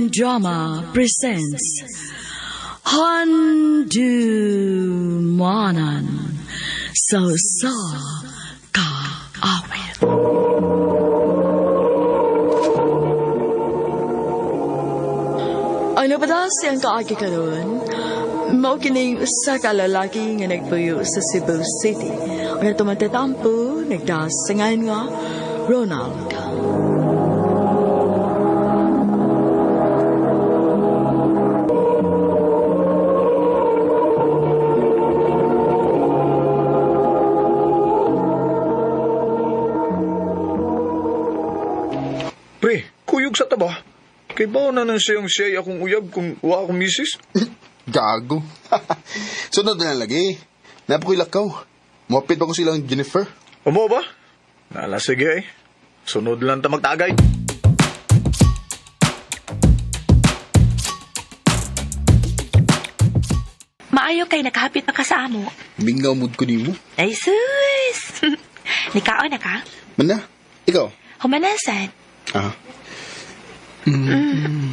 Crime Drama presents Handumanan sa Usa Ka Awit. Ang napadas siyang kaagi karon, mao kining usa ka lalaki nga nagpuyo sa Cebu City. Ang atong matatampo, nagdaas sa ngalan nga Ronald. Pre, kuyog sa taba. Kay bao na nang siyang siya'y akong uyab kung wa akong misis. Gago. Sunod na lang lagi. Napakoy lakaw. Muapit ba ko silang Jennifer? Umo ba? Nala, sige eh. Sunod lang ta magtagay. Maayo kay nakahapit pa ka sa amo. Mingaw mood ko nimo. Ay sus! Nikaon na ka? Mana? Ikaw? Humanasan. Ah. Mm.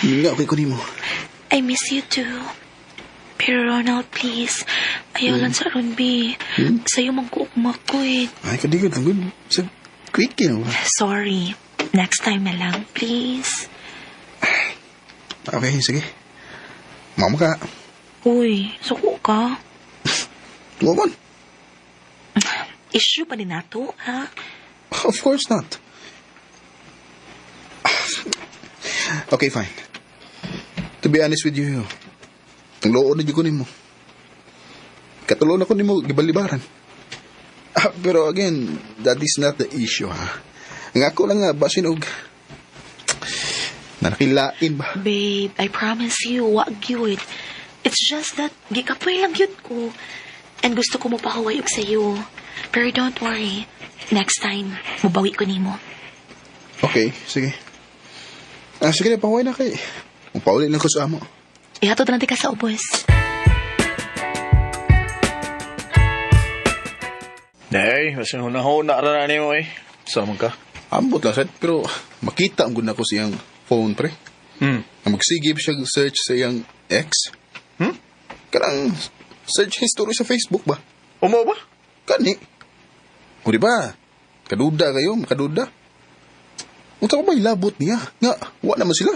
Mingaw kay ko nimo. I miss you too. Pero Ronald, please. Ayaw lang sa ron, B. Sa'yo mang kuugma ko eh. Ay, kadigod lang good. Sa quick you know. Sorry. Next time na lang, please. Okay, sige. Mama ka. Uy, suko ka. Waman. Issue pa din nato, ha? Of course not. Okay, fine. To be honest with you, ang loob na dyan ko nimo. Katulo na ko nimo gibalibaran. Ah, pero again, that is not the issue, ha. Ang ako lang nga, basin og nanakilain ba? Babe, I promise you, wag yun. It's just that, gikapoy lang yun ko. And gusto ko mapahuway og sa'yo. Pero don't worry. Next time, mubawi ko nimo. Okay, sige. Ah, sige na, pahuway na kay. Pauli lang ko sa amo. Ihatod na ka sa ubos. Nay, basin hunahuna ra na nimo eh. Sama ka. Ambot lang, sad, pero makita ang gud nako siyang phone, pre. Ang magsigib siya search sa iyang ex. Hmm? Kanang search history sa Facebook ba? Umo ba? Kani. O di ba? Kaduda kayo, makaduda. Unsa ko ba ilabot niya? Nga, wa naman sila.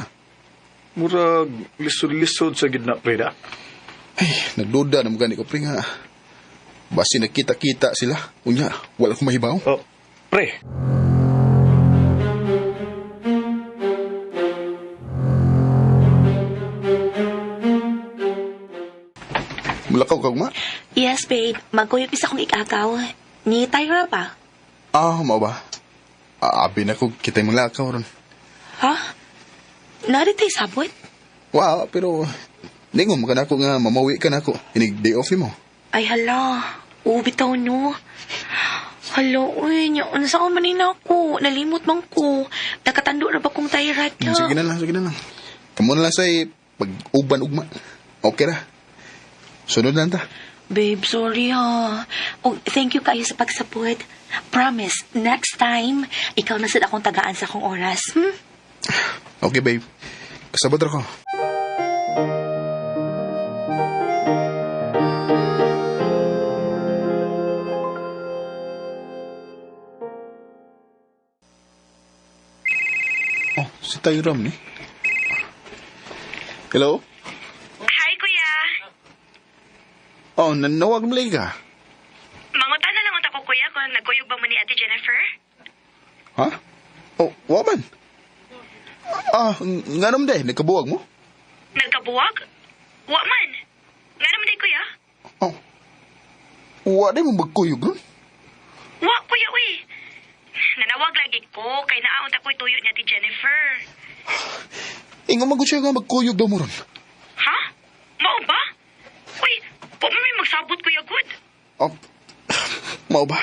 Murag lisod-lisod sa gidna pre da. Ay, nagduda na gani ko pre nga. Basi nagkita-kita sila. Unya, wala ko mahibaw. Oh, pre. Mulakaw kag ma? Yes, babe. Magkuyog isa kong ikakaw. Ni Tyra pa. Ah, mao ba? Aabi na ko kita'y mulakaw ron. Ha? Naritay sabot? Wow, pero ningon man ka nako nga mamawi ka nako. Inig day off mo. Ay, hala. Ubi taw no. Hala, uy. Nya, unsa ko man na ako. Nalimot man ko. Nakatando na ba kong Tyra ta? Sige na lang, sige na lang. Kamo na lang say pag-uban ugma. Okay ra. Sunod lang ta. Babe, sorry ha. Oh, thank you kayo sa pagsapot. Promise, next time, ikaw na sad akong tagaan sa akong oras. Hmm? Okay, babe. Kasabot ra ko. Oh, si Tyram ni. Hello? Hi, kuya. Oh, nanawag mo lagi ka. Mangutan na lang unta ko, kuya, kung nagkuyog ba mo ni Ate Jennifer? Ha? Oh, wa man. Ah, nganom day, nagkabuwag mo? Nagkabuwag? Wa man. Nga naman day, kuya. Oh. Wa day mo magkuyog ron? Wa, kuya, uy. Nanawag lagi ko, kay naaunta ko'y tuyo ni Ate Jennifer. Ingon man gud siya nga magkuyog daw mo ron. Ha? Mao ba? Uy, po mo may magsabot, kuya, good. Oh, mao ba?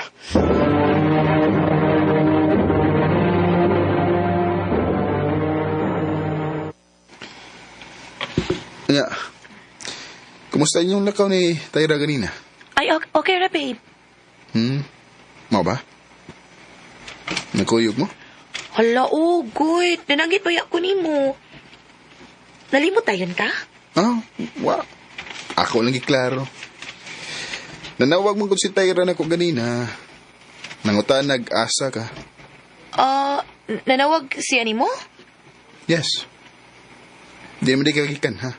Nya, kumusta inyong lakaw ni Tyra ganina? Ay, okay, okay ra, babe. Mao ba? Nagkuyog mo? Hala, oh, good. Nananggit pa ko nimo. Nalimot tayon ka? Ah, wa. Ako lang giklaro. Nanawag mo kung si Tyra na ko ganina. Nanguta nag-asa ka. Ah, nanawag siya nimo? Yes. Di naman di kagikan, ha?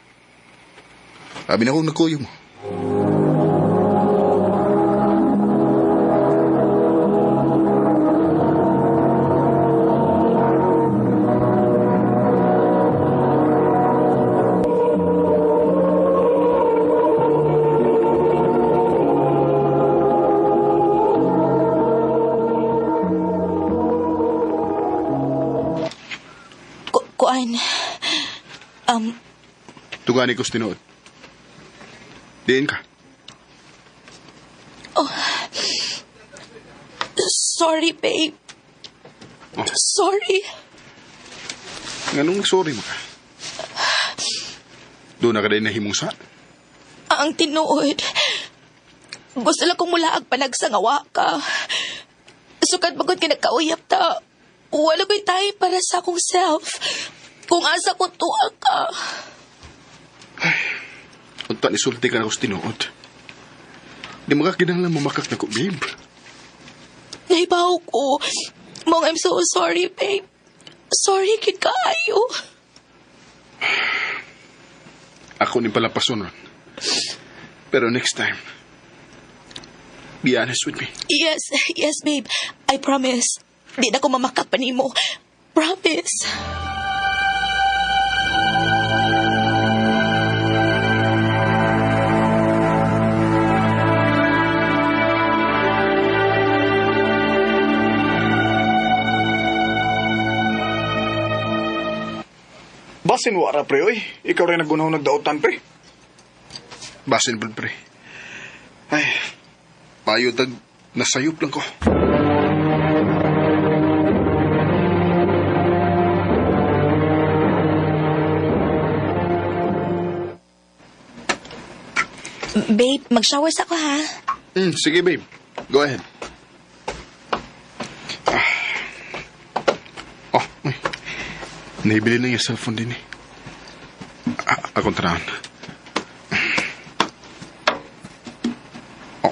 Sabi na kong nagkuyog mo. Kuan. Tugani ko sa tinuod. Diin ka. Sorry, babe. Oh. Sorry. Nganong sorry mo ka? Doon na ka din nahimong sa. Ang tinuod. Gusto lang kong mulaag panagsangawa ka. Sukat bagod ka nagkauyap ta. Wala ko'y tayo para sa akong self. Kung asa ko tuwa ka. Unta ni sulti ka na ko sa tinuod. Di makakinahanglan mamakak na ko, babe. Naibaw ko. Mong, I'm so sorry, babe. Sorry, kid kaayo. Ako ni palapason ron. Pero next time, be honest with me. Yes, yes, babe. I promise. Di na ko mamakak pa nimo. Promise. Basin wara pre oy. Ikaw rin nagunaw nagdaotan pre. Basin po, pre. Ay, payo tag nasayop lang ko. Babe, mag-shower sa ako, ha? Sige, babe. Go ahead. Ah. Oh, uy. Naibili na yung cellphone din eh. Ah, akong tanawan. Oh.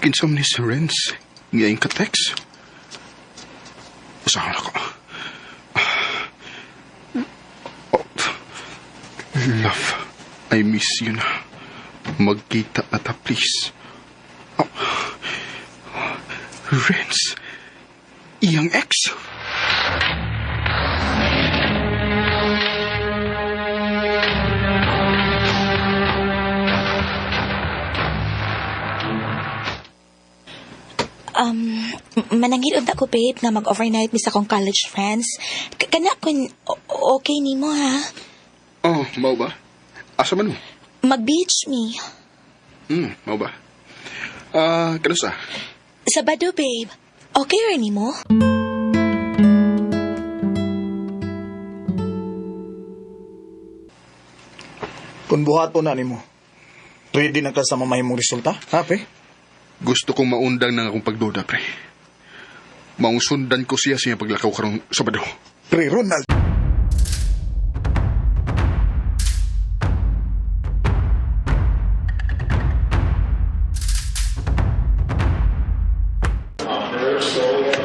Kinsam ni si Renz. Ngayon ka text. Usahan ako. Oh. Love, I miss you na. Magkita na ta, please. Oh. Renz, iyang ex. Manangil unta ko, babe, nga mag-overnight mi sa akong college friends. Kana kun okay nimo ha? Oh, mau ba? Asa man mo? Mag-beach mi. Mau ba? Ah, kanusa? Sabado, babe. Okay ra nimo? Kung buhato na nimo. Ready na ka sa mamahimong resulta, ha pre? Gusto kong maundang ng akong pagduda, pre. Maong sundan ko siya sa iyang paglakaw karong Sabado. Pre Ronald.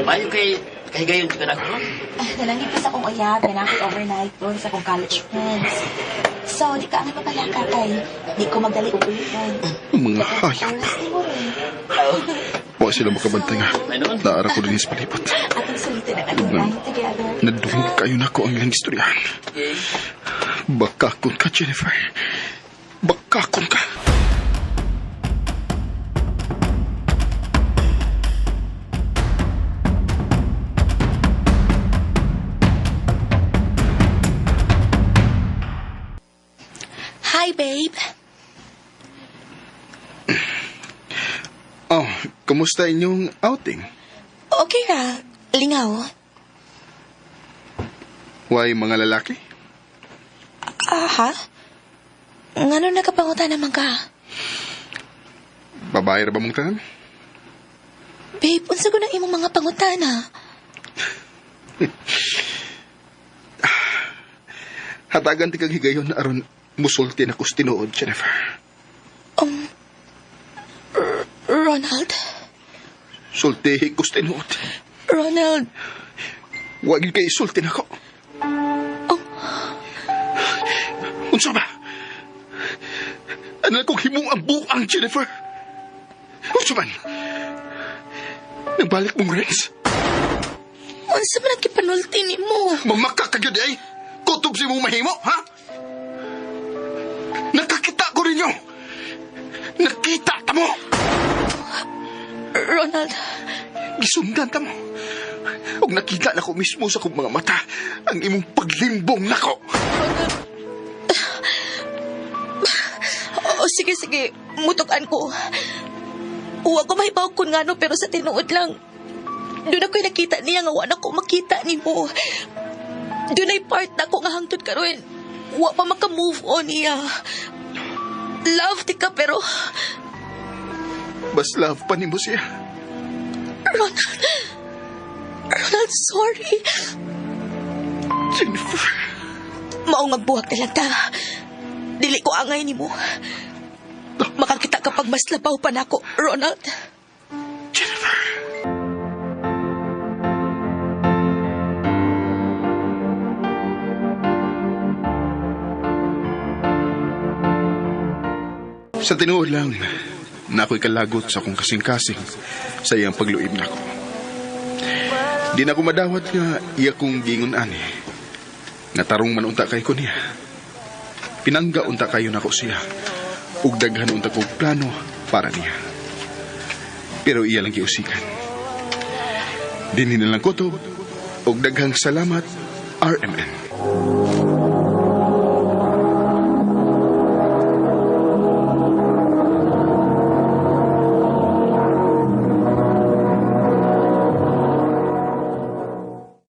Mayo kay gayon ka na ko. Nalangit pa sa akong uyab, na ako'y overnight doon sa akong college friends. So, di ka ang mapalaka kay di ko magdali og ulitan. Ang mga hayop. Oras nimo rin. Huwag sila makabantay nga. Naara ko din sa palipot. Atong sulitin ang atong night together. Nadungog kayo na ko ang ilang istoryahan. Bakakon ka, Jennifer. Bakakon ka. Hi, babe. Oh, kumusta inyong outing? Okay ra. Lingaw. Why mga lalaki? Ah, ha? Ngano nakapanguta naman ka? Babae ra ba mong tanan? Babe, unsa ko na imong mga pangutana? Hatagan ti kag higayon aron musulti na kus tinuod, Jennifer. Ronald, Sultihi kus tinuod. Ronald, Wag gyud kay isulti nako. Unsa ba? Ano kong himong ang buang, Jennifer? Unsa man? Nagbalik mong Renz? Unsa man ang kipanulti nimo? Mamaka ka gyud ay. Kutob si mong mahimo, ha? Nakakita ko ninyo. Nakita ta mo. Ronald, Gisundan ta mo. Ug nakita na ko mismo sa akong mga mata ang imong paglimbong nako. Oo, sige, sige. Mutukan ko. Uwa ko mahibaw kun ngano pero sa tinuod lang. Doon ako'y nakita niya nga wala ko makita nimo. Doon ay part na ako nga hangtod karon. Wa pa maka-move on niya. Love ti ka pero Bas love pa nimo siya. Ronald, Ronald, sorry. Jennifer. Mao nga buhak na lang ta. Dili ko angay nimo. Makakita kapag mas labaw pa nako, Ronald. Jennifer. Sa tinuod lang, na ako'y kalagot sa akong kasing-kasing sa iyang pagluib nako. Di na ako madawat nga iya kong gingon ani. Natarong man unta kay ko niya. Pinangga unta kayo nako siya. Ug daghan unta kog plano para niya. Pero iya lang giusikan. Dinhi na lang kutob ug daghang salamat, RMN.